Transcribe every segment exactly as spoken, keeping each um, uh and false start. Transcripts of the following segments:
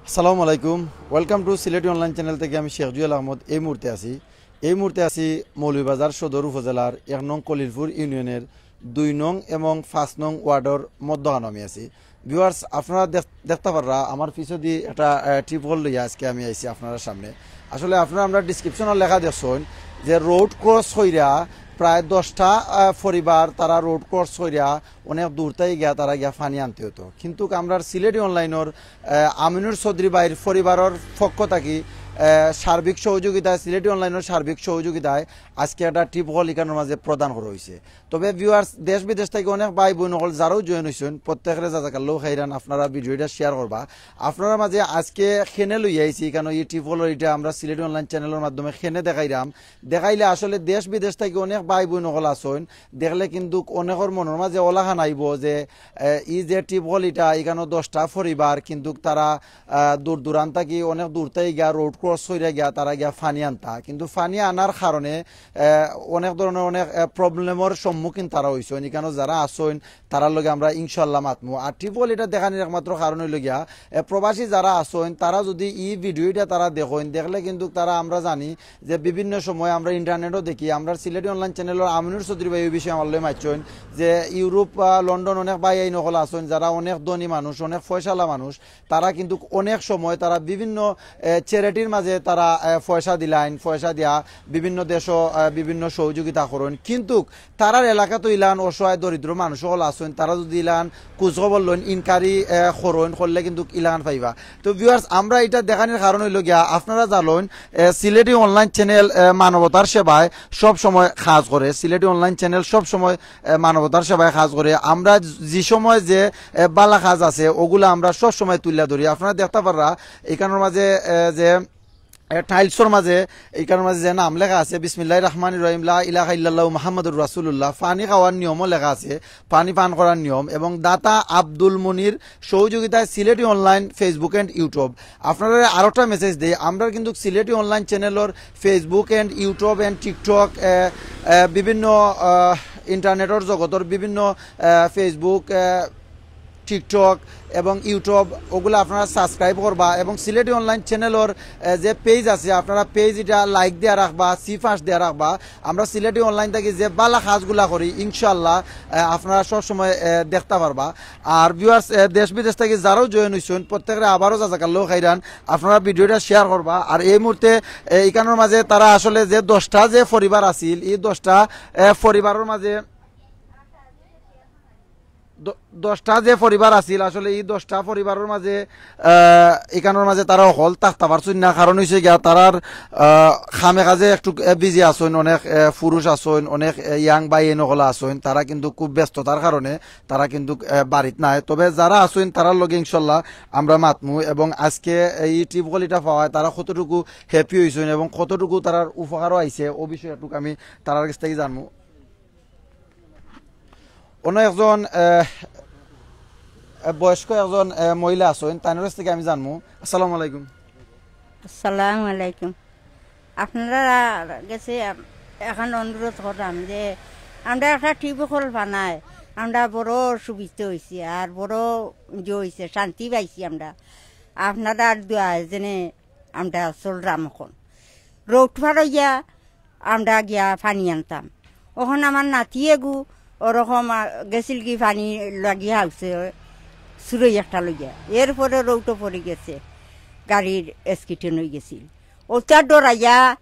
আসসালামু আলাইকুম। Welcome to Sylheti online channel থেকে আমি শেখ জুয়েল আহমদ। এই মুহূর্তে আছি এই মুহূর্তে আছি মৌলভীবাজার সদর উপজেলার এক নং কলিলপুর ইউনিয়নের দুই নং এবং পাঁচ নং ওয়ার্ডর মধ্যখানো আমি আছি। ভিউয়ার্স, আপনারা দেখ- দেখতা পাররা আমার পিছু দি একটা টিউবওয়েল লইয়া আজকে আমি আইছি আপনারার সামনে। আসলে আপনারা আমরা ডিসক্রিপশনও লেখা দেখছইন যে রোড ক্রস কইরা প্রায় দশটা পরিবার তারা রোড ক্রস কইরা অনেক দূর তাই গিয়া তারা গিয়া পানি আনতে হতো। কিন্তু আমরার সিলেটি অনলাইনর আমিনুর চৌধুরী ভাইর পরিবারর পক্ষ থাকি সার্বিক সহযোগিতায়, সিলেটি অনলাইনর সার্বিক সহযোগিতায় আজকে একটা টিউবওয়েল ইখানর মাঝে প্রদান করা হইছে। তবে ভিউয়ার্স, দেশ বিদেশ থাকি অনেক ভাই বইন অকল যারাও জয়েন হইছইন, প্রত্যেকরে জাজাকাল্লাহু খাইরান। আপনারা ভিডিওটা শেয়ার করবা। আপনারার মাঝে আজকে কেনে লইয়া আইছি, ইখানো এই টিউবওয়েলর ইটা আমরা সিলেটি অনলাইন চ্যানেলর মাধ্যমে কেনে দেখাইরাম। দেখাইলে আসলে দেশ বিদেশ থাকি অনেক ভাই বইন অকল আছইন, দেখলে কিন্তুক অনেকর মনর মাঝে অলাখান আইবো যে, এ, ই যে টিউবওয়েল ইটা, ইখানো দশটা পরিবার কিন্তুক তারা, আ, দূর দূরান্ত থাকি অনেক দূর থাকি গিয়া রোড ক্রস কইরা গিয়া তারা গিয়া পানি আনতা, কিন্তু পানি আনার কারণে, এ, অনেক ধরনের অনেক, এ, প্রবলেমর সম্মুখীন তারা হইছইন। ইখানো যারা আছইন তারার লগে আমরা ইনশাআল্লাহ মাতমু। আর টিউবওয়েল ইটা দেখানির একমাত্র কারণ হইল গিয়া, এ, প্রবাসী যারা আছইন তারা যদি ই ভিডিওটা তারা দেখইন, দেখলে কিন্তুক তারা আমরা জানি যে বিভিন্ন সময় আমরা ইন্টারনেটও দেখি, আমরা সিলেটি অনলাইন চ্যানেলর আমিনুর চৌধুরী ভাই ওই বিষয়ে আমার লগে মাতছইন যে ইউরোপ বা লন্ডন অনেক ভাই আইন অকল আছইন যারা অনেক ধনী মানুষ, অনেক পয়সালা মানুষ, তারা কিন্তুক অনেক সময় তারা বিভিন্ন, এ, চ্যারিটির মাঝে তারা, এ, পয়সা দিলাইন, পয়সা দিয়া বিভিন্ন দেশও, এ, বিভিন্ন সহযোগিতা করইন। কিন্তুক তারার এলাকাত ইলান অসহায় দরিদ্র মানুষ অকল আছইন, তারা যদি ইলান খোঁজ খবর লইন, ইনকোয়ারি, এ, করইন, করলে কিন্তুক ইলান পাইবা। তো ভিউয়ার্স, আমরা ইটা দেখানির কারণ হইল গিয়া, আপনারা জানইন, এ, সিলেটি অনলাইন চ্যানেল, এ, মানবতার সেবায় সব সময় কাজ করে। সিলেটি অনলাইন চ্যানেল সব সময়, এ, মানবতার সেবায় কাজ করে। আমরা যে সময় যে, এ, বালা কাজ আছে ওগুলা আমরা সব সময় তুলিয়া ধরি। আপনারা দেখতা পাররা ইখানর মাঝে, এ, যে, এ, টাইলসর মাঝে, ইখানর মাঝে যে নাম লেখা আছে, বিসমিল্লাহির রহমানির রহিম, লা ইলাহা ইল্লাল্লাহু মুহাম্মাদুর রাসূলুল্লাহ, পানি খাওয়ার নিয়মও লেখা আছে, পানি পান করার নিয়ম, এবং দাতা আব্দুল মুনির সহযোগিতায় Sylheti online Facebook and YouTube। আপনারা আরোটা মেসেজ দেই, আমরা কিন্তুক সিলেটি অনলাইন চ্যানেলর Facebook and YouTube and TikTok, এ, এ, বিভিন্ন, আহ, ইন্টারনেটর জগতর বিভিন্ন, আহ, Facebook, আহ, TikTok এবং YouTube ওগুলা আপনারা সাবস্ক্রাইব করবা এবং সিলেটি অনলাইন চ্যানেলর, এ, যে পেজ আছে আপনারা পেজ ইটা লাইক দিয়া রাখবা, সি পাঁচ দিয়া রাখবা। আমরা সিলেটি অনলাইন থাকি যে বালা কাজগুলা করি ইনশাআল্লাহ, এ, আপনারা সবসময়, এ, দেখতা পারবা। আর ভিউয়ার্স, এ, দেশ বিদেশ থাকি যারাও জয়েন হইছইন প্রত্যেকরে আবারও জাজাকাল্লাহু খাইরান। আপনারা ভিডিওটা শেয়ার করবা। আর এই মুহূর্তে, এ, ইখানর মাঝে তারা আসলে যে দশটা যে পরিবার আছিল, এই দশটা, এ, পরিবারর মাঝে দ-, দশটা যে পরিবার আছিল, আসলে ই দশটা পরিবারর মাঝে, আহ, ইখানর মাঝে তারা অকল থাকতা পারছইন না। কারণ হইছে গিয়া তারার, আহ, কামে কাজে একটু, এ, বিজি আছইন, অনেক, এ, পুরুষ আছইন, অনেক, এ, ইয়াং ভাই এন অকল আছইন, তারা কিন্তুক খুব ব্যস্ততার কারণে তারা কিন্তুক, এ, বাড়িত নাই। তবে যারা আছইন তারার লগে ইনশাল্লাহ আমরা মাতমু এবং আজকে এই টিউবওয়েল ইটা পাওয়ায় তারা কতটুকু হ্যাপি হইছইন এবং কতটুকু তারার উপকারও আইছে ও বিষয়ে একটু আমি তারার কাছ থাকি জানমু। অন্য একজন, আহ, আহ, বয়স্ক একজন, আহ, মহিলা আছইন, তাইনর কাছ থাকি আমি জানমু। আসসালামু আলাইকুম। আসসালামু আলাইকুম। আপনারার গেছে এখান অনুরোধ করলাম যে আমরা একটা টিউবওয়েল বানাই, আমরা বড় সুবিধা হইছি, আর বড় ইয়ে হইছে, শান্তি পাইছি আমরা। আপনারার দোয়ায় যেনে আমরা চলরাম অখন। রোড পার অইয়া আমরা গিয়া পানি আনতাম। অখন আমার নাতি এগু ওরকম, আ, গেছিল কি পানি লাগি হাউছে চুরই একটা লইয়া। এরপরে রৌটো পড়ি গেছে, গাড়ির accident হই গেছিল। ওটা ডরাইয়া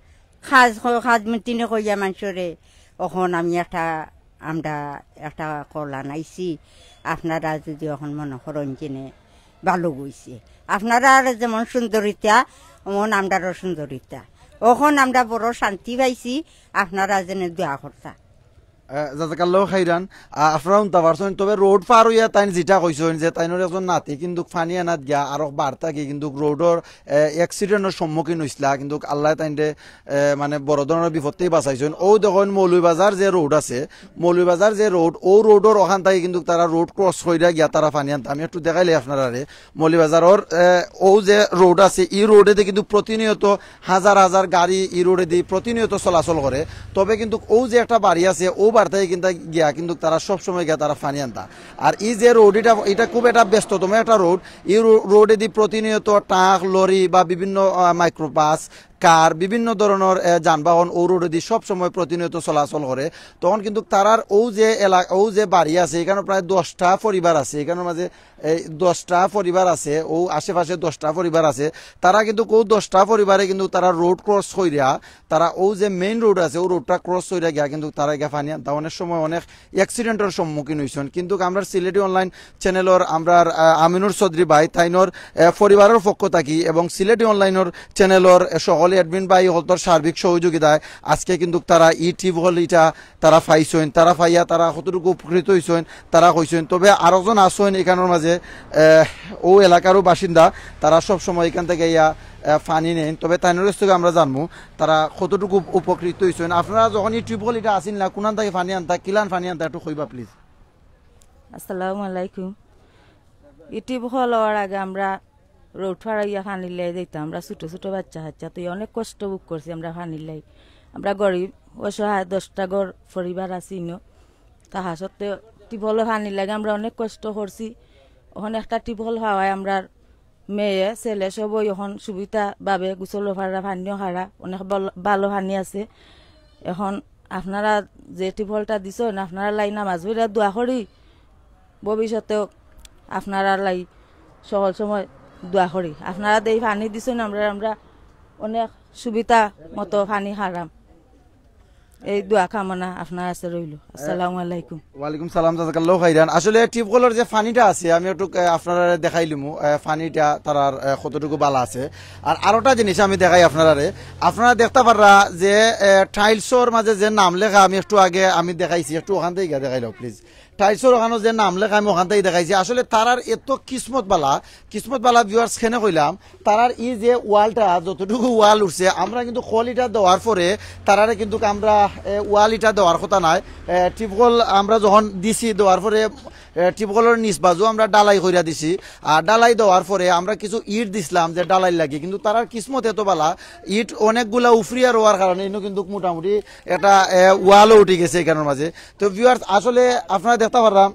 কাজ ক-, কাজ মিটিনে কইয়া মানষরে, অখন আমি একটা, আমরা একটা কল আনাইছি, আপনারা যদি অখন মনে করইন যেনে ভালো গইছে। আপনারার যেমন সুন্দরিতা, অমন আমরারও সুন্দরিতা। অখন আমরা বড় শান্তি পাইছি, আপনারা যেনে দোয়া করতা। আহ, জাজাকাল্লাহ খাইরান। আহ, আপনারা হুনতা পারছইন, তবে রোড পার অইয়া তাইন যেটা কইছইন যে তাইনর একজন নাতি কিন্তুক পানি আনাত গিয়া আরো বার্তা কি কিন্তুক রোডর, আহ, accident-র সম্মুখীন হইছলা, কিন্তুক আল্লায় তাইনরে, আহ, মানে বড় ধরনের বিপদ থাকি বাঁচাইছইন। ও দেখইন মৌলভীবাজার যে রোড আছে, মৌলভীবাজার যে রোড, ও রোডর ওখান থাকি কিন্তুক তারা রোড cross কইরা গিয়া তারা পানি আনতা। আমি একটু দেখাইলে আপনারারে, মৌলভীবাজারর, আহ, ও যে রোড আছে, ই রোডেদি কিন্তুক প্রতিনিয়ত হাজার হাজার গাড়ি ই রোডেদি প্রতিনিয়ত চলাচল করে। তবে কিন্তুক ও যে একটা বাড়ি আছে, ও তার থেকে কিন্তু গিয়া কিন্তু তারা সব সময় গিয়া তারা পানি আনতা। আর এই যে রোড, এটা, এটা খুব একটা ব্যস্ততম একটা রোড। এই রো-, রোডেদি প্রতিনিয়ত ট্রাক, লরি বা বিভিন্ন, আহ, মাইক্রোবাস, কার, বিভিন্ন ধরনের, আহ, যানবাহন ও রোডেদি সব সময় প্রতিনিয়ত চলাচল করে। তখন কিন্তু তারার ও যে এলাকা, ও যে বাড়ি আছে, এখানে প্রায় দশটা পরিবার আছে, এখানের মাঝে এই দশটা পরিবার আছে, ও আশেপাশে দশটা পরিবার আছে। তারা কিন্তু কেউ দশটা পরিবারে কিন্তু তারা রোড ক্রস কইরা, তারা ও যে মেইন রোড আছে, ও রোডটা ক্রস কইরা গিয়া কিন্তু তারা গিয়া পানি আনতা। অনেক সময় অনেক অ্যাক্সিডেন্টর সম্মুখীন হইছইন। কিন্তু আমরা সিলেটি অনলাইন চ্যানেলর, আমরার, আহ, আমিনুর চৌধুরী ভাই, তাইনর, আহ, পরিবারের পক্ষ থাকি এবং সিলেটি অনলাইনর চ্যানেলর, আহ, সকল অ্যাডমিন ভাই হকলর সার্বিক সহযোগিতায় আজকে কিন্তু তারা ই টিউবওয়েল ইটা তারা পাইছইন, তারা পাইয়া তারা কতটুকু উপকৃত হইছইন, তারা কইছইন। তবে আরোজন আছইন এখানোর মাঝে, আহ, ও এলাকারও বাসিন্দা, তারা সব সময় এখান থেকে ইয়া, আহ, পানি নেন। তবে তাইনর কাছ থেকে আমরা জানমু তারা কতটুকু উপ-, উপকৃত হইছইন। আপনারা যখন ই টিউবওয়েল ইটা আসিল না, কোনান থেকে পানি আনতা, কিলান পানি আনতা, একটু কইবা প্লিজ। আসসালামু আলাইকুম। ই টিউবওয়েল হওয়ার আগে আমরা রোড ফাড়াইয়া পানি লইয়া যাইতাম, আমরা ছোট ছোট বাচ্চা কাচ্চা, তো অনেক কষ্ট ভোগ করছি আমরা পানি লাই। আমরা গরিব অসহায় দশটা ঘর পরিবার আছি ইনো, তাহা সত্ত্বেও টিউবওয়েলর পানি লাগে আমরা অনেক কষ্ট করছি। অখন একটা টিউবওয়েল পাওয়ায় আমরার মেয়ে ছেলে সবই অখন সুবিধাভাবে গোসল ফাড়া পানিও খারা, অনেক বল-, ভালো পানি আছে। এখন আপনারা যে টিউবওয়েলটা দিছইন, আপনারা লাই নামাজ পড়িয়া দোয়া করি, ভবিষ্যতেও আপনারা লাই সকল সময় দোয়া করি। আপনারা দেই পানি দিছইন, আমরা, আমরা অনেক সুবিধা মতো পানি খারাম। এই দোয়া কামনা আপনার কাছে রইল। আসসালামু আলাইকুম। ওয়ালাইকুম সালাম, জাযাকাল্লাহু খাইরান। আসলে টিউবওয়েলর যে পানিটা আছে, আমি একটু, আহ, আপনারারে দেখাইলিমু, আহ, পানিটা তারার, আহ, কতটুকু বালা আছে। আর আরোটা জিনিস আমি দেখাই আপনারারে, আপনারা দেখতা পাররা যে, আহ, টাইলসর মাঝে যে নাম লেখা, আমি একটু আগে আমি দেখাইছি, একটু ওখান থেকে গিয়া দেখাইলাও প্লিজ। টাইলসর ওখানো যে নাম লেখা, আমি ওখান থেকে দেখাইছি। আসলে তারার এত কিসমত বালা, কিসমত বালা ভিউয়ার্স, কেনে কইলাম, তারার ই যে ওয়ালটা, যতটুকু ওয়াল উঠছে, আমরা কিন্তু খল ইটা দেওয়ার পরে তারারে কিন্তু আমরা, এ, ওয়াল ইটা দেওয়ার কথা নাই। এ, টিউবওয়েল আমরা যখন দিছি, দেওয়ার পরে, এ, টিউবওয়েলর নিচ বাজু আমরা ঢালাই কইরা দিছি। আর ঢালাই দেওয়ার পরে আমরা কিছু ইট দিছিলাম যে ঢালাই লাগি, কিন্তু তারার কিসমত এত বালা, ইট অনেকগুলা উফরিয়া রওয়ার কারণে ইনো কিন্তু মোটামুটি একটা, এ, ওয়ালও উঠি গেছে এখানোর মাঝে। তো ভিউয়ার্স, আসলে আপনারা দেখতা পাররা,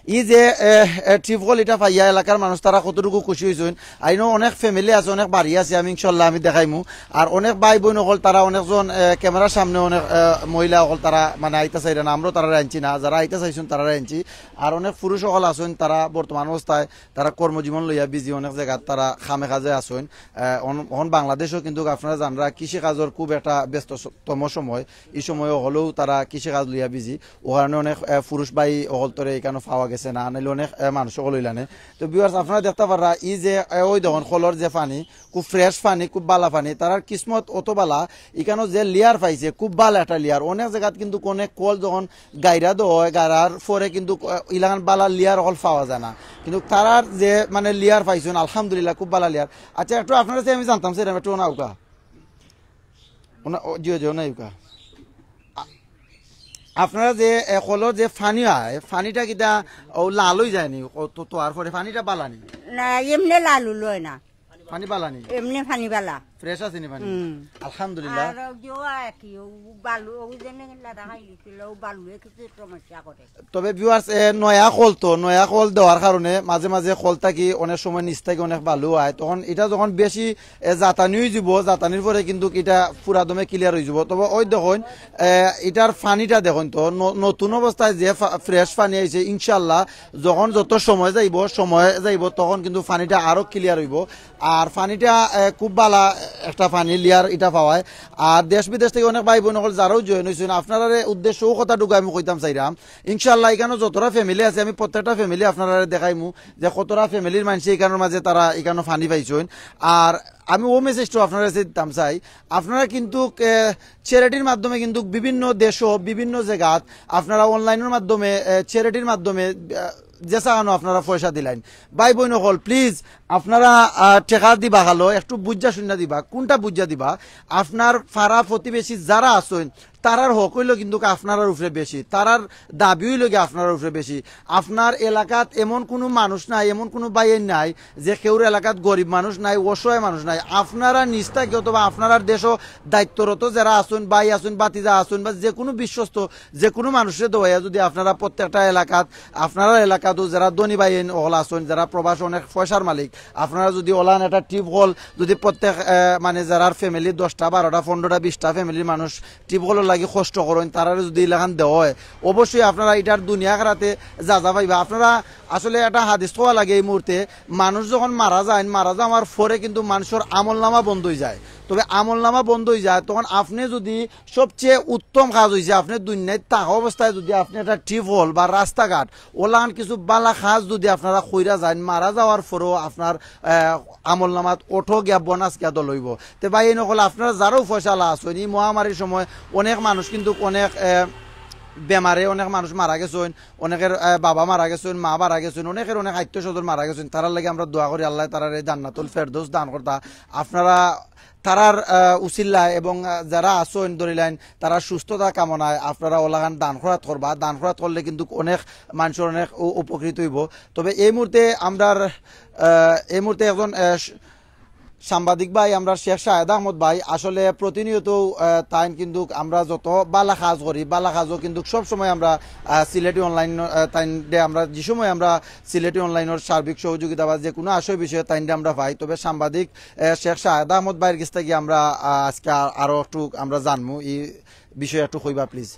ই যে, এ, এ, টিউবওয়েল ইটা পাইয়া এলাকার মানুষ তারা কতটুকু খুশি হইছইন। আইনো অনেক ফ্যামিলি আছে, অনেক বাড়ি আছে, আমি ইনশাল্লাহ আমি দেখাইমু। আর অনেক ভাই বইন অকল তারা অনেকজন, এ, ক্যামেরার সামনে অনেক, এ, মহিলা অকল তারা মানে আইতা চাইরা না, আমরাও তারারে আনছি না, যারা আইতা চাইছইন তারারে আনছি। আর অনেক পুরুষ অকল আছইন, তারা বর্তমান অবস্থায় তারা কর্মজীবন লইয়া বিজি, অনেক জাগাত তারা কামে কাজে আছইন। এ, অন-, অখন বাংলাদেশও কিন্তু আপনারা জানরা কৃষি কাজর খুব একটা ব্যস্ততম সময়, ই সময় হলেও তারা কৃষি কাজ লইয়া বিজি। ও কারণে অনেক, এ, পুরুষ ভাই অকলতরে এখানো পাওয়া গেছে না, নাইলে অনেক, এ, মানুষ অকল অইলানে। তো ভিউয়ার্স, আপনারা দেখতা পাররা, ই যে, এ, ওই দেখইন, খলর যে পানি, খুব ফ্রেশ পানি, খুব বালা পানি। তারার কিসমত অত বালা, এখানো যে লেয়ার পাইছে, খুব বালা একটা লেয়ার। অনেক জাগাত কিন্তু অনেক কল যখন গাইরা দেওয়া হয়, গাইরার পরে কিন্তু, এ, ইলাখান বালা লেয়ার অকল পাওয়া যায় না, কিন্তু তারার যে মানে লেয়ার পাইছইন, আলহামদুলিল্লাহ, খুব বালা লেয়ার। আচ্ছা, একটু আপনারা যে আমি জানতাম, সেটা একটু ওনা উকা। ওনা, ও, জিও, জিও, না, ইউকা। আ-, আপনারা যে, এ, কলর যে পানি হয়, পানিটা কিতা ও লাল হই যায়নি? ও তো, তোয়ার পরে পানিটা বালানি? না, এমনে লাল হলো হয় না। পানি বালানি? এমনে পানি বালা। ফ্রেশ আছে নি পানি? হুম। আলহামদুলিল্লাহ। আর ও যে ও আর কি, ও বালু, ও যেন লাদা খাই লিছিল, ও বালুয়ে কিছু সমস্যা করে। তবে ভিউয়ার্স, এ, নয়া কল তো, নয়া কল দেওয়ার কারণে মাঝে মাঝে কল থাকি অনেক সময় নিচ থাকি অনেক বালু হয়। তখন এটা যখন বেশি, এ, জাতানি হয়ে যাব, জাতানির পরে কিন্তু এটা পুরা দমে ক্লিয়ার হয়ে যাব। তবে ওই দেখইন, এ, এটার পানিটা দেখইন তো, ন-, নতুন অবস্থায় যে ফা-, ফ্রেশ পানি আইছে, ইনশাল্লাহ যখন যত সময় যাইব, সময় যাইব, তখন কিন্তু পানিটা আরো ক্লিয়ার হইব। আর পানিটা, এ, খুব বালা একটা পানি লেয়ার এটা পাওয়ায়। আর দেশ বিদেশ থেকে অনেক ভাই বইন অকল যারাও জয়েন হইছইন, আপনারারে উদ্দেশ্য ও কথাটুকু আমি কইতাম চাইরাম। ইনশাআল্লাহ, এখানো যতটা ফ্যামিলি আছে, আমি প্রত্যেকটা ফ্যামিলি আপনারারে দেখাইমু যে কতটা ফ্যামিলির মানুষে এখানোর মাঝে তারা এখানো পানি পাইছইন। আর আমি ও মেসেজটা আপনারা কাছে দিতাম চাই, আপনারা কিন্তু, এ, চ্যারিটির মাধ্যমে কিন্তু বিভিন্ন দেশও, বিভিন্ন জায়গাত আপনারা অনলাইনের মাধ্যমে, এ, চ্যারিটির মাধ্যমে, এ, যে চাহানো আপনারা পয়সা দিলাইন। ভাই বইন অকল, প্লিজ, আপনারা, আহ, টেকা দিবা খালো, একটু বুঝা শুনিয়া দিবা। কোনটা বুঝা দিবা? আপনার পাড়া প্রতিবেশী যারা আছইন, তারার হক অইলো কিন্তু আপনারার উপরে বেশি, তারার দাবি অইলো গিয়া আপনারার উপরে বেশি। আপনার এলাকাত এমন কুনু মানুষ নাই, এমন কুনু ভাইয়াইন নাই যে কেউর এলাকাত গরিব মানুষ নাই, অসহায় মানুষ নাই। আপনারা নিজ থাকি অথবা আপনারার দেশো দায়িত্বরত যেরা আছইন, ভাই আছইন, ভাতিজা আছইন, বা যে কুনু বিশ্বস্ত যে কুনু মানুষরে দেওয়াইয়া যুদি আপনারা প্রত্যেকটা এলাকাত, আপনারার এলাকাতও যেরা ধনী ভাইয়াইন অকল আছইন, যেরা প্রবাস অনেক পয়সার মালিক, আপনারা যুদি অলান একটা টিউবওয়েল যুদি প্রত্যেক, আহ, মানে যেরার ফ্যামিলি দশটা, বারোটা, পনেরোটা, বিশটা ফ্যামিলির মানুষ টিউবওয়েলর লাগি কষ্ট করইন, তারারে যুদি ইলাখান দেওয়া অয়, অবশ্যই আপনারা ইটার দুনিয়া আখেরাতে যা যা পাইবা। আপনারা আসলে একটা হাদিস কওয়া লাগে এই মুহূর্তে, মানুষ যখন মারা যাইন, মারা যাওয়ার পরে কিন্তু মানুষর আমল নামা বন্ধ অইযায়। তবে আমল নামা বন্ধ অইযায়, তখন আপনে যুদি সবচেয়ে উত্তম কাজ অইছে, আপনে দুনিয়াত থাকা অবস্থায় যুদি আপনে একটা টিউবওয়েল বা রাস্তাঘাট অলান কিছু বালা কাজ যুদি আপনারা কইরা যাইন, মারা যাওয়ার পরেও আপনার, আহ, আমল নামাত অটো গিয়া বোনাস গিয়া দল অইবো। তে ভাইয়াইন অকল, আপনারা যেরাও পয়সাআলা আছইন, ই মহামারীর সময় অনেক মানুষ কিন্তু অনেক, আহ, বেমারে অনেক মানুষ মারা গেছইন, অনেকের, আহ, বাবা মারা গেছইন, মা মারা গেছইন, অনেকের অনেক আত্মীয় স্বজন মারা গেছইন। তারার লাগি আমরা দোয়া করি আল্লায় তারারে জান্নাতুল ফেরদৌস দান করতা। আপনারা তারার, আহ, উসিলায় এবং, আহ, যেরা আছইন ধরিলাইন তারার সুস্থতা কামনায় আপনারা অলাখান দান খয়রাত করবা। দান খয়রাত করলে কিন্তু অনেক মানুষর অনেক উ-, উপকৃত অইবো। তবে এই মুহূর্তে আমরার, আহ, এই মুহূর্তে একজন, আহ, স-, সাংবাদিক ভাই, আমরার শেখ শাহেদ আহমদ ভাই, আসলে প্রতিনিয়ত, আহ, তাইন কিন্তু আমরা যত বালা কাজ করি, বালা কাজও কিন্তু সব সময় আমরা, আহ, সিলেটি অনলাইন, আহ, তাইনরে আমরা যে সময় আমরা সিলেটি অনলাইনর সার্বিক সহযোগিতা বা যে কুনু আশয় বিষয়ে তাইনরে আমরা পাই। তবে সাংবাদিক, আহ, শেখ শাহেদ আহমদ ভাইর গেছ থাকি আমরা, আহ, আজকে আ-, আরো একটু আমরা জানমু ই বিষয়ে, একটু কইবা প্লিজ।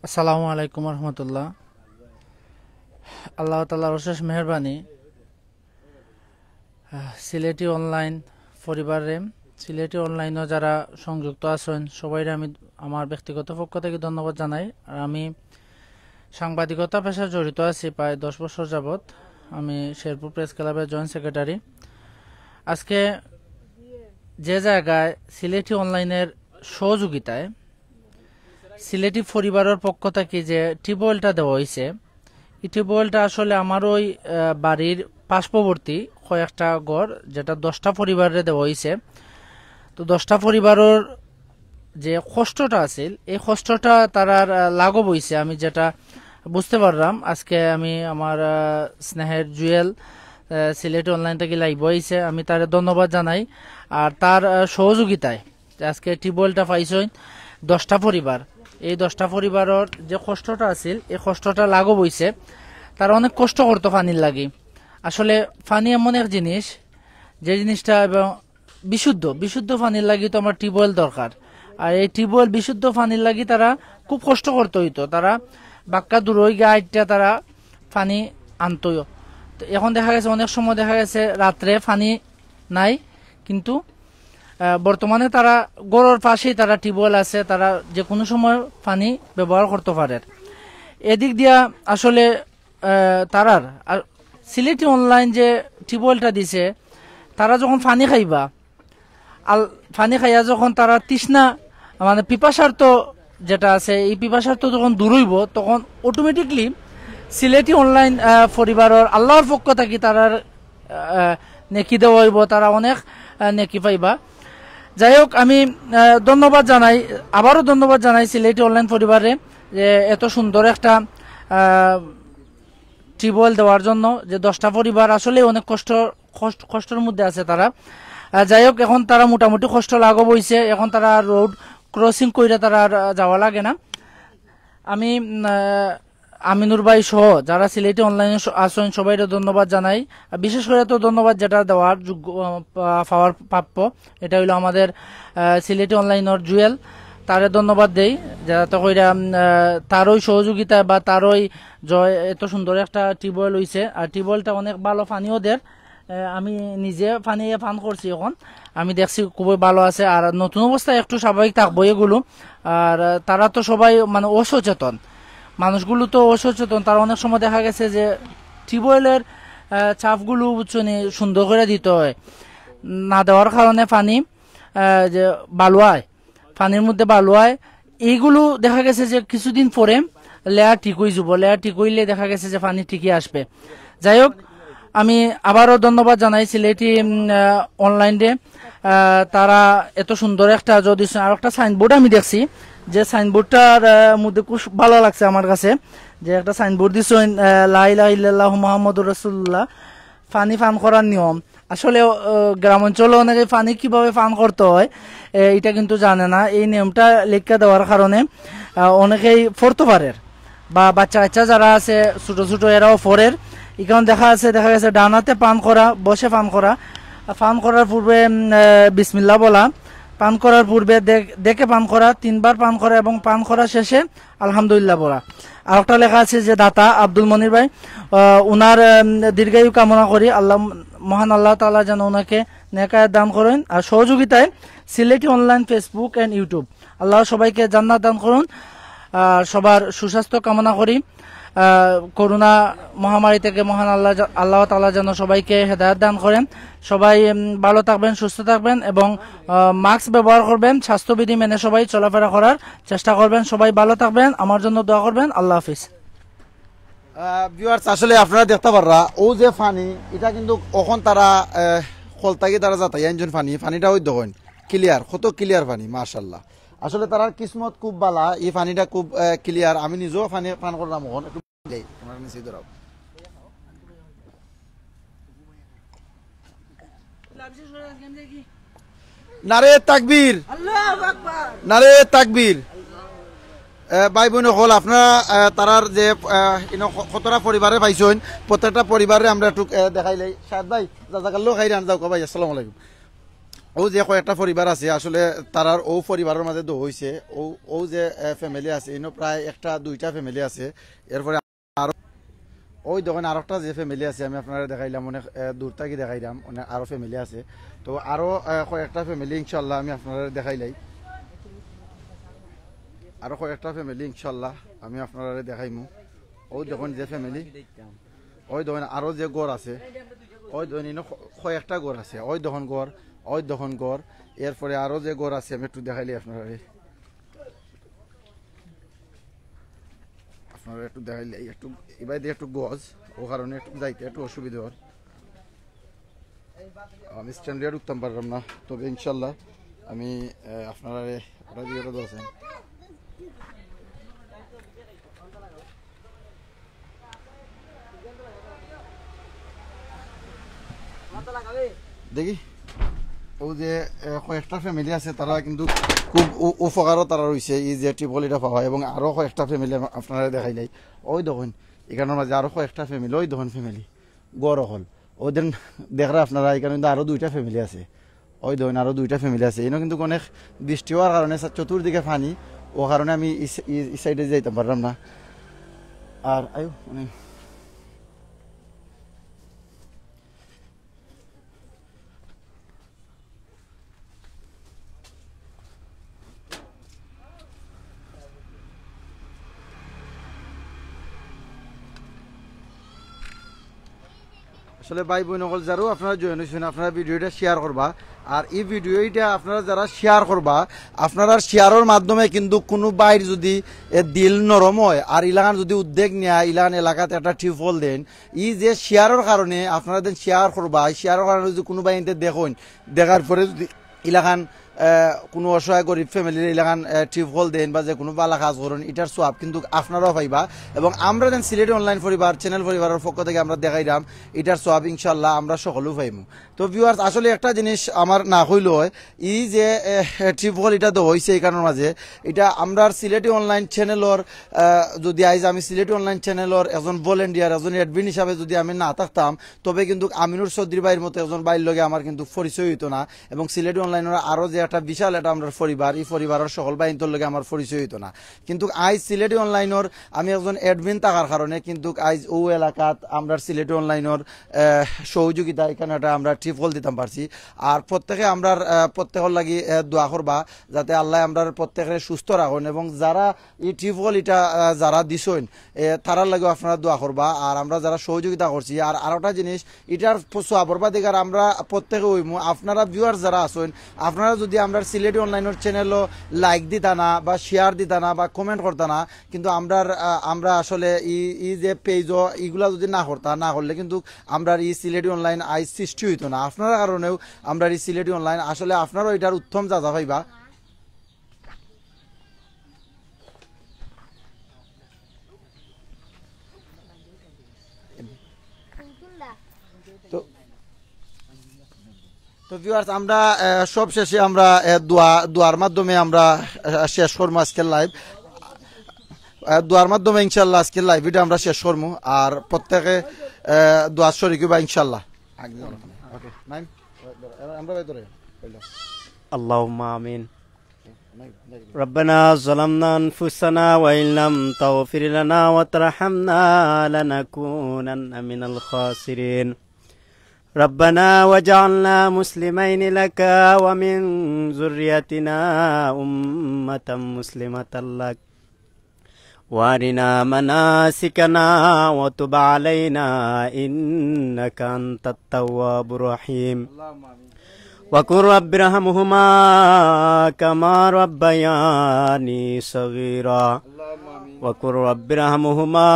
আসসালামু আলাইকুম রহমতুল্লাহ। আল্লাহ তাআলার অশেষ মেহেরবানি, আহ, সিলেটি অনলাইন পরিবারে, সিলেটি অনলাইনও যারা সংযুক্ত আছইন, সবাইরে আমি আমার ব্যক্তিগত পক্ষ থাকি ধন্যবাদ জানাই। আর আমি সাংবাদিকতা পেশায় জড়িত আছি প্রায় দশ বছর যাবত। আমি শেরপুর প্রেস ক্লাবের জয়েন্ট সেক্রেটারি। আজকে যে জায়গায় সিলেটি অনলাইনের সহযোগিতায় সিলেটি পরিবারের পক্ষ থাকি যে টিউবওয়েলটা দেওয়া অইছে, ই টিউবওয়েলটা আসলে আমার ওই, আহ, বাড়ির পার্শ্ববর্তী কয়েকটা ঘর, যেটা দশটা পরিবারে দেওয়া অইছে। তো দশটা পরিবারের যে কষ্টটা আছিল, এই কষ্টটা তারার, আহ, লাঘব অইছে। আমি যেটা বুঝতে পারলাম, আজকে আমি আমার, আহ, স্নেহের জুয়েল, আহ, সিলেটি অনলাইন থাকি লাইভও আইছে, আমি তারে ধন্যবাদ জানাই। আর তার, আহ, সহযোগিতায় যে আজকে টিউবওয়েলটা পাইছইন দশটা পরিবার, এই দশটা পরিবারের যে কষ্টটা আছিল, এই কষ্টটা লাঘব অইছে। তারা অনেক কষ্ট করতো পানির লাগি। আসলে পানি এমন এক জিনিস, যে জিনিসটা এবং বিশুদ্ধ, বিশুদ্ধ পানির লাগি তো আমার টিউবওয়েল দরকার। আর এই টিউবওয়েল বিশুদ্ধ পানির লাগি তারা খুব কষ্ট করতো অইতো, তারা বাক্কা দূরই গিয়া আইট্টা তারা পানি আনতো। তো এখন দেখা গেছে, অনেক সময় দেখা গেছে রাত্রে পানি নাই, কিন্তু, আহ, বর্তমানে তারা ঘরর পাশেই তারা টিউবওয়েল আছে, তারা যে কোনো সময় পানি ব্যবহার করতো পারের। এদিক দিয়া আসলে, আহ, তারার আর সিলেটি অনলাইন যে টিউবওয়েলটা দিছে, তারা যখন পানি খাইবা, আল-, পানি খাইয়া যখন তারা তৃষ্ণা, মানে পিপাসার্ত যেটা আছে, এই পিপাসার্ত যখন দূর অইবো, তখন অটোমেটিকলি সিলেটি অনলাইন, আহ, পরিবারের আল্লাহর পক্ষ থাকি তারার, আহ, নেকি দেওয়া অইবো, তারা অনেক, আহ, নেকি পাইবা। যাই হোক, আমি, আহ, ধন্যবাদ জানাই, আবারও ধন্যবাদ জানাই সিলেটি অনলাইন পরিবারে যে এত সুন্দর একটা, আহ, টিউবওয়েল দেওয়ার জন্য, যে দশটা পরিবার আসলে অনেক কষ্ট, কষ্ট, কষ্টর মধ্যে আছে তারা। আহ, যাই হোক, এখন তারা মোটামুটি কষ্ট লাঘব অইছে, এখন তারা রোড ক্রসিং কইরা তারা আর, আহ, যাওয়া লাগে না। আমি, উম, আহ, আমিনুর ভাই সহ যারা সিলেটি অনলাইনে স-, আছেন, সবাইরে ধন্যবাদ জানাই। আর বিশেষ করে তো ধন্যবাদ যেটা দেওয়ার যোগ্য, আহ, পা-, পাওয়ার প্রাপ্য, এটা হইলো আমাদের, আহ, সিলেটি অনলাইনের জুয়েল, তারে ধন্যবাদ দেই, যাতে কইরা, উম, আহ, তারই সহযোগিতা বা তারই জয় এত সুন্দর একটা টিউবওয়েল হইছে। আর টিউবওয়েলটা অনেক ভালো পানিও দের। আহ, আমি নিজে পানি পান করছি এখন, আমি দেখছি খুবই ভালো আছে। আর নতুন অবস্থায় একটু স্বাভাবিক থাকবো এগুলো। আর, আহ, তারা তো সবাই মানে অসচেতন, মানুষগুলো তো অসচেতন। তারা অনেক সময় দেখা গেছে যে টিউবওয়েলের, আহ, চাপগুলো, বুঝছো নি, সুন্দর করে দিতে হয়, না দেওয়ার কারণে পানি, আহ, যে বালুয়ায়, পানির মধ্যে বালুয়ায়, এইগুলো দেখা গেছে যে কিছুদিন পরে লেয়ার ঠিক হয়ে যাবো, লেয়ার ঠিক হইলে দেখা গেছে যে পানি ঠিকই আসবে। যাই হোক, আমি আবারও ধন্যবাদ জানাই সিলেটি, উম, আহ, অনলাইনে, আহ, তারা এত সুন্দর একটা যদি স-, আর একটা সাইনবোর্ড আমি দেখছি, যে সাইনবোর্ডটার, আহ, মধ্যে খুব ভালো লাগছে আমার কাছে, যে একটা সাইনবোর্ড দিছইন, আহ, "লা ইলাহা ইল্লাল্লাহু মুহাম্মাদুর রাসূলুল্লাহ, পানি পান করার নিয়ম।" আসলে, আহ, গ্রাম অঞ্চলে অনেকে পানি কিভাবে পান করতে হয়, এ, এটা কিন্তু জানে না। এই নিয়মটা লেখা দেওয়ার কারণে, আহ, অনেকেই পড়তে পারের, বা বাচ্চা কাচ্চা যারা আছে ছোট ছোট, এরাও পড়ের। এখানে দেখা আছে, দেখা গেছে ডান হাতে পান করা, বসে পান করা, আর পান করার পূর্বে, উম, আহ, বিসমিল্লাহ বলা, পান করার পূর্বে দে-, দেখে পান করা, তিনবার পান করা এবং পান করা শেষে আলহামদুলিল্লাহ বলা। আর একটা লেখা আছে যে দাতা আব্দুল মনির ভাই, আহ, ওনার, উম, দীর্ঘায়ু কামনা করি, আল্লাহ, মহান আল্লাহ তাআলা যেন ওনাকে নেকায়াত দান করেন। আর সহযোগিতায় Sylheti online Facebook and YouTube, আল্লাহ সবাইকে জান্নাত দান করুন। আর সবার সুস্বাস্থ্য কামনা করি। আহ, করোনা মহামারী থেকে মহান আল্লাহ জা-, আল্লাহ তাআলা যেন সবাইকে হেদায়েত দান করেন। সবাই, উম, ভালো থাকবেন, সুস্থ থাকবেন এবং, আহ, মাস্ক ব্যবহার করবেন, স্বাস্থ্যবিধি মেনে সবাই চলাফেরা করার চেষ্টা করবেন। সবাই ভালো থাকবেন, আমার জন্য দোয়া করবেন। আল্লাহ হাফিজ। আহ, ভিউয়ার্স, আসলে আপনারা দেখতা পাররা, অউ যে পানি, ইটা কিন্তু অখন তারা, আহ, কল থাকি তারা যাতাই আনছইন পানি, পানিটা অউ দেখইন ক্লিয়ার, কত ক্লিয়ার পানি, মাশাআল্লাহ। আসলে তারার কিসমত খুব ভালা, ই পানিটা খুব, আহ, ক্লিয়ার। আমি নিজেও পানি পান করলাম অখন, একটু এই, তোমার নিচে ধরাও। নারে তাকবীর। আল্লাহু আকবার। নারে তাকবীর। এ, ভাই বোন অকল, আপনারা, এ, তারার যে, এ, ইনো ক-, কতটা পরিবারে পাইছইন, প্রত্যেকটা পরিবারে আমরা একটু, এ, দেখাইলাই। শাহেদ ভাই, জাজাকাল্লাহ খাইরান, যাও ভাই, আসসালামু আলাইকুম। অউ যে কয়েকটা পরিবার আছে, আসলে তারার অউ পরিবারর মাঝে দো অইছে, অউ, অউ যে, এ, ফ্যামিলি আছে, ইনো প্রায় একটা দুইটা ফ্যামিলি আছে, এরপরে আরো, অউ দেখইন, আরোকটা যে ফ্যামিলি আছে, আমি আপনারারে দেখাইলাম, অনেক, এ, দূর থাকি দেখাইলাম, অনেক আরো ফ্যামিলি আছে। তো আরো, এ, কয়েকটা ফ্যামিলি ইনশাআল্লাহ আমি আপনারারে দেখাইলাই। আরো কয়েকটা ফ্যামিলি ইনশাআল্লাহ আমি আপনারারে দেখাইমু। অউ দেখইন যে ফ্যামিলি, অউ দেখইন আরো যে ঘর আছে, অউ দেখইন ইনো ক-, কয়েকটা ঘর আছে, অউ দেখইন ঘর, অউ দেখইন ঘর, এরপরে আরো যে ঘর আছে আমি একটু দেখাইলাই আপনারারে। আপনারারে একটু দেখাইলাই, একটু ইবায়দি একটু গজ, অউ কারণে একটু যাইতে একটু অসুবিধা অর। আমি স্ট্যান্ড দিয়া ঢুকতাম পারলাম না, তবে ইনশাআল্লাহ আমি, এ, আপনারারে ওটা দিয়ে ওটা ধরছেন। দেখি, অউ যে, এ, কয়েকটা ফ্যামিলি আছে, তারা কিন্তু খুব উ-, উপকারও তারা রইছে, ই যে টিউবওয়েল ইটা পাওয়া, এবং আরো কয়েকটা ফ্যামিলি আমা-, আপনারারে দেখাইলাই। অউ দেখইন, ইখানর মাঝে আরো কয়েকটা ফ্যামিলি, অউ দেখইন ফ্যামিলি, ঘর অকল। অউ দেখরা আপনারা, ইখানো কিন্তু আরো দুইটা ফ্যামিলি আছে। অউ দেখইন, আরো দুইটা ফ্যামিলি আছে। ইনো কিন্তু অনেক বৃষ্টি অওয়ার কারণে সা-, চতুর্দিকে পানি, অউ কারণে আমি ই সা-, ই, ই সাইডে যাইতাম পারলাম না। আর আইও, মানে, আসলে ভাই বোন অকল যারাও আপনারা জয়েন অইছইন, আপনারা ভিডিওটা শেয়ার করবা। আর ই ভিডিওটা আপনারা যারা শেয়ার করবা, আপনারার শেয়ারর মাধ্যমে কিন্তু কুনু ভাইর যদি এ দিল নরম অয়, আর ইলাখান যদি উদ্যোগ নেয়, ইলাখান এলাকাত একটা টিউবওয়েল দেইন, ই যে শেয়ারর কারণে আপনারা যেন শেয়ার করবা, ই শেয়ারর কারণে যদি কুনু ভাই ইনতে দেখইন, দেখার পরে যদি ইলাখান, আহ, কুনু অসহায় গরিব ফ্যামিলির ইলাখান, আহ, টিউবওয়েল দেইন বা যে কুনু ভালা কাজ করইন, ইটার সওয়াব কিন্তু আপনারাও পাইবা। এবং আমরা যেন সিলেটি অনলাইন পরিবার, চ্যানেল পরিবারর পক্ষ থাকি আমরা দেখাইরাম, ইটার সওয়াব ইনশাআল্লাহ আমরা সকলেউ পাইমু। তো ভিউয়ার্স, আসলে একটা জিনিস আমার না কইলে অয়, ই যে, এ, টিউবওয়েল ইটা দো অইছে ইখানর মাঝে, ইটা আমরার সিলেটি অনলাইন চ্যানেলর, আহ, যদি আইজ আমি সিলেটি অনলাইন চ্যানেলর একজন ভলেন্টিয়ার, একজন অ্যাডমিন হিসাবে যদি আমি না থাকতাম, তবে কিন্তু আমিনুর চৌধুরী ভাইর মতো একজন ভাইর লগে আমার কিন্তু পরিচয় অইতো না। এবং সিলেটি অনলাইনর আরো যে একটা বিশাল একটা আমরার পরিবার, ই পরিবারর সকল ভাইন্তর লগে আমার পরিচয় অইতো না। কিন্তু আইজ সিলেটি অনলাইনর আমি একজন অ্যাডমিন থাকার কারণে কিন্তু আইজ অউ এলাকাত আমরার সিলেটি অনলাইনর, আহ, সহযোগিতা ইখানো একটা আমরা টিউবওয়েল দিতাম পারছি। আর প্রত্যেকে আমরার, আহ, প্রত্যেকর লাগি, আহ, দোয়া করবা, যাতে আল্লায় আমরার প্রত্যেকরে সুস্থ রাখইন। এবং যারা ই টিউবওয়েল ইটা, আহ, যারা দিছইন, এ, তারার লাগিও আপনারা দোয়া করবা। আর আমরা যারা সহযোগিতা করছি, আর আরোটা জিনিস, ইটার প-, সওয়াবর বাদিকার আমরা প্রত্যেকে অইমু। আপনারা ভিউয়ার যারা আছইন, আপনারা যদি আমরার সিলেটি অনলাইনর চ্যানেলও লাইক দিতা না বা শেয়ার দিতা না বা কমেন্ট করতা না, কিন্তু আমরার, আহ, আমরা আসলে ই, ই যে পেজও ইগুলা যদি না করতা, না করলে কিন্তু আমরার ই সিলেটি অনলাইন আইজ সৃষ্টি হইতো না। আপনারার কারণেও আমরার ই সিলেটি অনলাইন, আসলে আপনারাও এটার উত্তম যা যা পাইবা। তো তো ভিউয়ার্স, আমরা, আহ, সব শেষে আমরা, আহ, দোয়া, দোয়ার মাধ্যমে আমরা, আহ, শেষ করবো আজকের লাইভ। আহ, দোয়ার মাধ্যমে ইনশাল্লাহ আজকের লাইভ ভিডিও আমরা শেষ করবো। আর প্রত্যেকে, আহ, দোয়া শরিক হইবা ইনশাল্লাহ। আগে ধরো। ওকে, নাইম, আমরা ভাই ধরে। اللهم آمين. ربنا ظلمنا أنفسنا وإن لم تغفر لنا وترحمنا لنكونن من الخاسرين. ربنا واجعلنا مسلمين لك ومن ذريتنا أمة مسلمة لك وأرنا مناسكنا وتب علينا إنك أنت التواب الرحيم. وقل رب ارحمهما كما ربياني صغيرا. وقل رب ارحمهما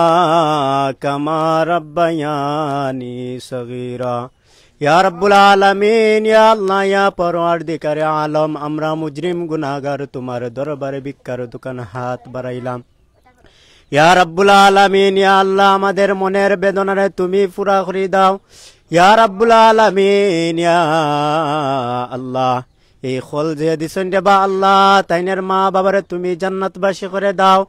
كما ربياني صغيرا. ইয়া রাব্বুল আলামিন, ইয়া আল্লাহ, ইয়া পরওয়ারদিগারে আলম, আমরা মুজরিম গুনাহগার তুমার দরবারে ভিক্ষার দুখান হাত বাড়াইলাম। ইয়া রাব্বুল আলামিন, ইয়া আল্লাহ, আমাদের মনের বেদনারে তুমি পুরা করি দাও। ইয়া রাব্বুল আলামিন, ইয়া আল্লাহ, এই কল যে দিছইন রে বা আল্লাহ, তাইনের মা বাবারে তুমি জান্নাতবাসী করে দাও।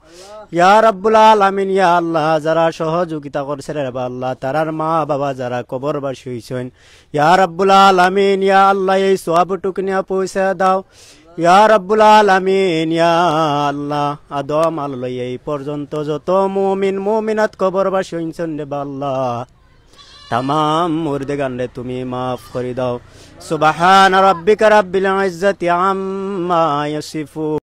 ইয়া রাব্বুল আলামিন, ইয়া আল্লাহ, যারা সহযোগিতা করছে রে বা আল্লাহ, তারার মা বাবা যারা কবরবাসী হইছইন, ইয়া রাব্বুল আলামিন, ইয়া আল্লাহ, এই সওয়াব টুকনিয়া পৌঁছে দাও। ইয়া রাব্বুল আলামিন, ইয়া আল্লাহ, আদম আলো লইয়া এই পর্যন্ত যত মুমিন মুমিনাত কবরবাসী হইছইন রে বা আল্লাহ, তামাম মুর্দেগানরে তুমি মাফ করি দাও। سبحان ربك رب العزة عما يصفون.